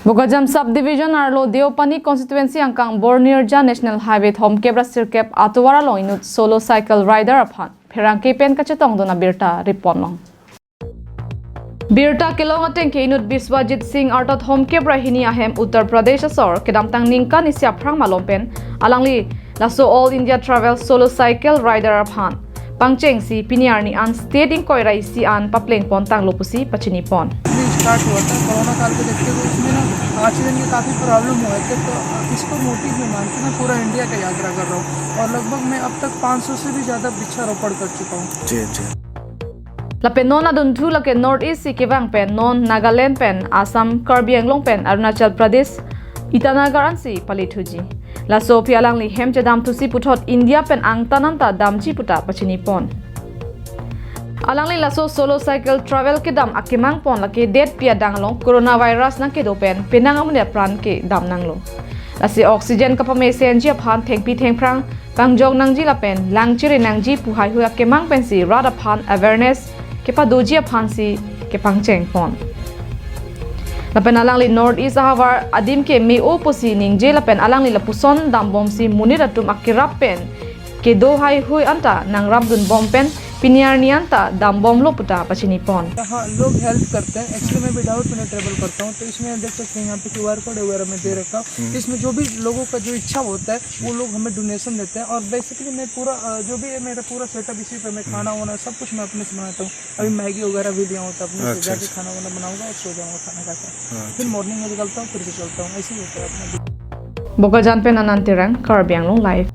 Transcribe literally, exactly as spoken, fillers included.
Bokajan Subdivision arlo Deopani Constituency angkang Bornirja National Highway thomkep ra sirkep atovar along inut solo cycle rider aphan pherangke pen kachetongdun abirta riponlong. Birta kelong ateng ke inut Biswajit Singh arta thomkep ra hini ahem Uttar Pradesh asor kedamtang ningkan isi aphrang malom pen alangli laso All India Travel Solo Cycle Rider aphan pangchengsi pini arni an state ingkoi ra isi an paplengpon tanglo pusi pachinipon. भी स्टार्ट हुआ था कोरोना काल को देखते हुए। इसमें ना ऑक्सीजन की काफ़ी प्रॉब्लम हुए थे, तो इसको मोटिव में मान के मैं पूरा इंडिया का यात्रा कर रहा हूँ और लगभग मैं अब तक पाँच सौ से भी ज़्यादा वृक्षारोपण कर चुका हूँ। जी जी। Lapen non adunthu lake North East si kevang pen non Nagaland pen Assam, Karbi Anglong pen Arunachal Pradesh, Itanagar ansi palithuji. Laso aphi alangli hem chedamthusi puthot India pen angtan anta damji puta pachinipon. Alangli laso solo cycle travel kedam akemang pon lake det pi adang along coronavirus nangkedo pen penang amonit apran kedam nanglo. Lasi oxygen kapamesenji aphan thengpi thengphrang pangjok nangji lapen langchiri nangji pu haihui akemang pensi rat aphan awareness kepadoji aphansi kepangchengpon. Lapen alangli North East ahavar adim ke me-o pusi ningje lapen alangli lapuson dambomsi monit atum akerap pen kedo haihui anta nangrapdunbom pen pini arni anta dambomlo puta pachinipon. हाँ, लोग हेल्प करते हैं। एक्चुअली मैं विदाउट मैंने ट्रेवल करता हूँ, तो इसमें देख सकते हैं यहाँ पे क्यू आर कोड वगैरह मैं दे रखा हूँ। इसमें जो भी लोगों का जो इच्छा होता है वो लोग हमें डोनेशन देते हैं और बेसिकली मैं पूरा अ, जो भी है मेरा पूरा सेटअप इसी पे मैं खाना वाना सब कुछ मैं अपने से बनाता हूँ। अभी मैगी वगैरह भी लिया होता है अपने से, अच्छा, जाके अच्छा। खाना वाना बनाऊंगा और सो जाऊंगा खाना खाकर। हाँ, फिर मॉर्निंग में निकलता हूँ, फिर से चलता हूँ, ऐसे ही होता है अपना। Bokajan pen Anand Terang, Karbi Anglong Live.